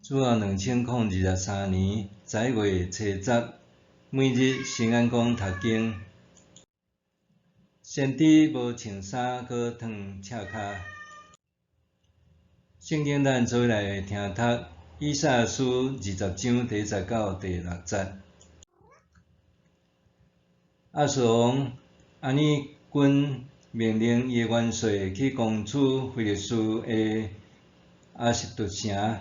主後2023年11月初十，每日新眼光讀經。先知無穿衫，閣褪赤跤。聖經咱做伙來聽讀以賽亞書20章第1節到第六節。亞述王亞尼軍命令伊的元帥去攻取非利士的亞實突城。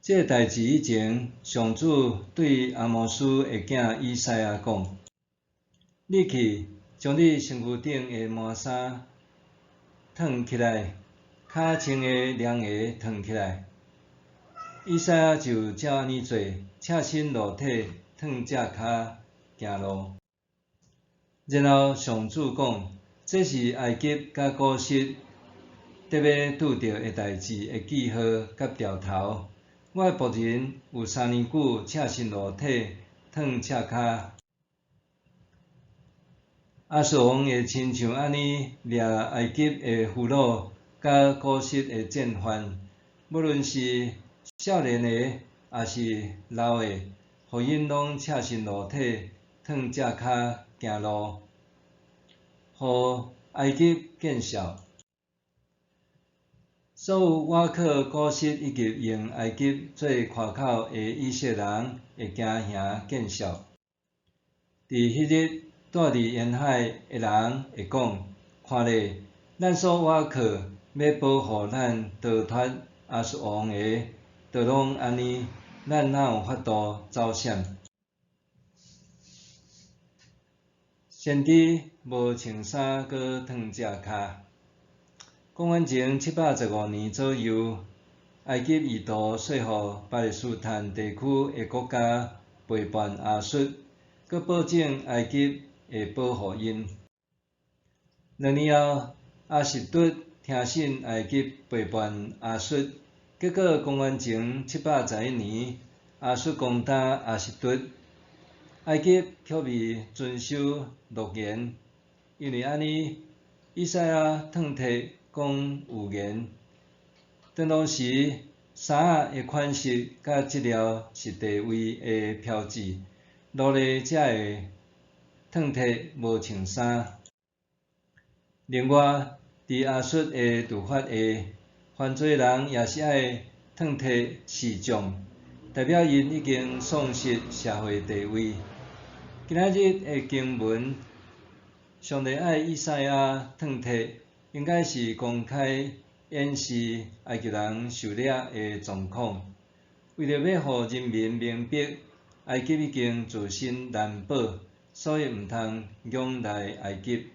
這个代誌以前，上主對亞摩斯的囝以賽亞講：你去，將你身軀頂的麻衫褪起來，跤穿的涼鞋褪起來。以賽亞就照按呢做，赤身露體，褪隻跤行路。然後上主講：這是埃及佮古實得欲拄著的代誌的記號佮兆頭。我的僕人有3年久赤身露體，褪赤跤。亞述王會親像按呢掠埃及的俘虜，佮古實的戰犯，無論是少年的，抑是老的，予𪜶攏赤身露體，褪赤跤行路，予埃及見笑。所有倚靠古實以及用埃及做誇口的以色列人會驚嚇見笑。佇彼日，住佇沿海的人會講：看咧，咱所倚靠欲保護咱逃脫亞述王的，都攏按呢，咱哪有法度走閃？先知無穿衫，閣褪赤跤。公元前715年左右，埃及意圖說服巴勒斯坦地區的國家背叛亞述，閣保證埃及會保護𪜶。2年後，亞實突聽信埃及背叛亞述，結果公元前711年，亞述攻打亞實突，埃及卻未遵守諾言，因為按呢，以賽亞褪脫講預言。當當時，衫仔的款式佮質料是地位的標誌，奴隸才會褪脫無穿衫。另外，佇亞述的律法下，犯罪人也是愛褪脫示眾，代表𪜶已經喪失社會地位。今仔日的經文，上帝愛以賽亞褪脫，應該是公開演示埃及人受掠的狀況，為著欲予人民明白埃及已經自身難保，所以毋通仰賴埃及。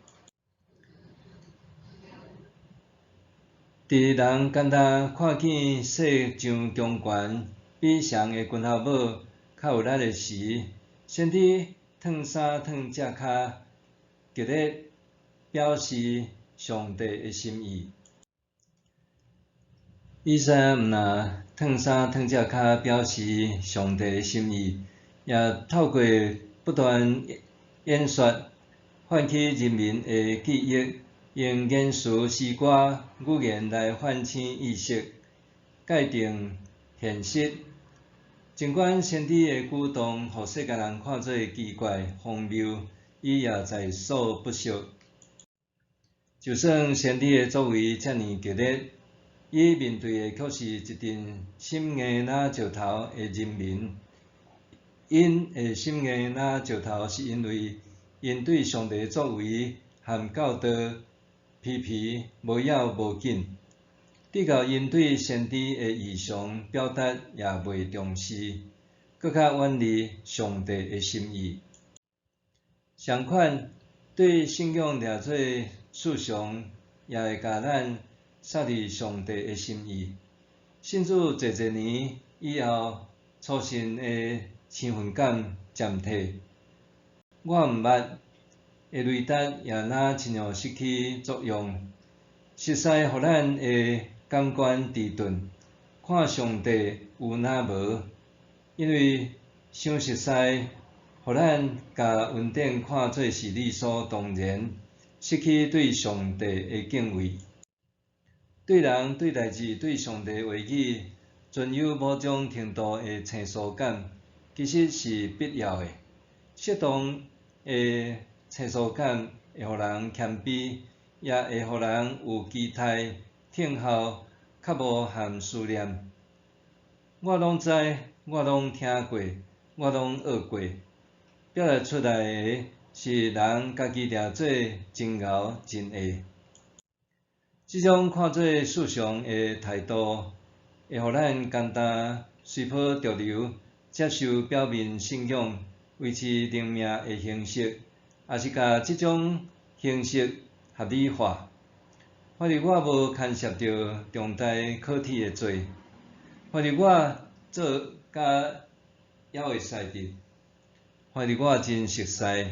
佇人干焦看見勢場強權比誰的軍頭帽較有力的時，先知褪衫褪赤跤，極力表示上帝的心意。以賽亞毋但褪衫褪赤跤表示上帝的心意，也透過不斷演說，喚起人民的記憶，用言辭、詩歌、語言來喚醒意識，界定現實。儘管先知的舉動予世間人看做奇怪、荒謬，伊也在所不惜。就算先知的作為遮爾激烈，伊面對的卻是一陣心硬若石頭的人民。𪜶會心硬若石頭，是因為𪜶對上帝作為和教導疲疲無要無緊，直到𪜶對先知的異常表達也袂重視，閣較遠離上帝的心意。相款，對信仰掠做事常，也會共咱喪離上帝的心意。信主濟濟年以後，初信的興奮感漸退，我毋捌的雷達也若親像失去作用，熟似予咱的感官遲鈍，看上帝有若無，因為傷熟似，予咱共恩典看做是理所當然，失去對上帝的敬畏。對人、對代誌、對上帝話語，存有某種程度的生疏感，其實是必要的。適當的生疏感會予人謙卑，也會予人有期待、聽候，較無含思念。我攏知，我攏聽過，我攏學過，表達出來的是人家己定做真𠢕真會。這種看做世常的態度，會予咱簡單隨波逐流，接受表面信仰維持靈命的形式，抑是共這種形式合理化。反正我無牽涉著重大課題的罪，反正我做甲猶會使得，反正我真熟似，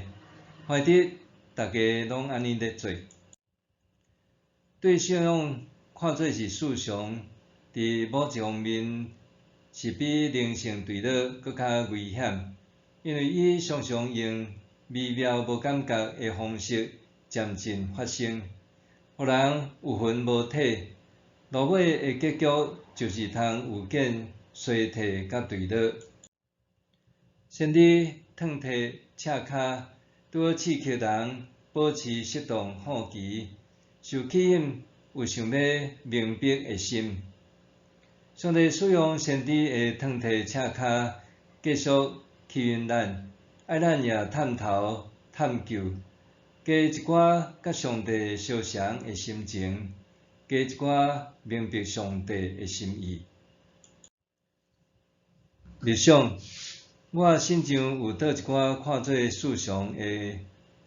反正逐家攏按呢咧做。對信仰看做是世常，佇某一方面是比靈性墜落閣較危險，因為伊常常用微妙無感覺的方式漸進發生，予人有魂無體，落尾的結局就是通預見衰退佮墜落。先知褪退赤跤，拄好刺激人保持適當好奇，受吸引有想欲明白的心。上帝使用先知的褪退赤跤，繼續吸引咱，愛咱也探頭探究，加一寡佮上帝相像的心情，加一寡明白上帝的心意。默想，我身上有佗一寡看做世常的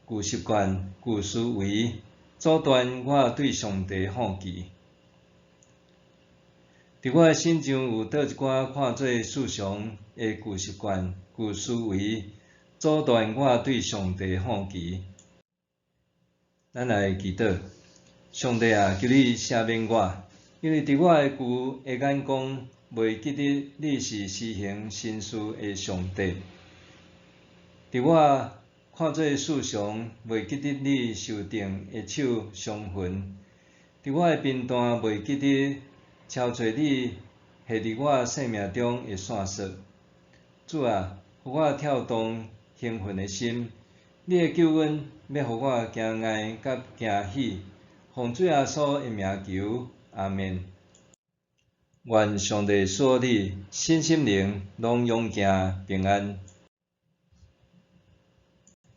舊習慣、舊思維，阻斷我對上帝好奇。佇我身上有佗一寡看做世常的舊習慣、舊思維，阻斷我對上帝好奇。咱來祈禱，上帝啊，求你赦免我，因為佇我的舊的眼光，袂記得你是施行神事的上帝。佇我看做世常，袂記得你受定的手傷痕。佇我的貧惰，袂記得敲揣你下佇我生命中的線索。主啊，予我跳動興奮的心，你的救恩欲予我驚訝佮驚喜。奉主耶穌的名求，阿們。願上帝賜予你身心靈攏勇健平安。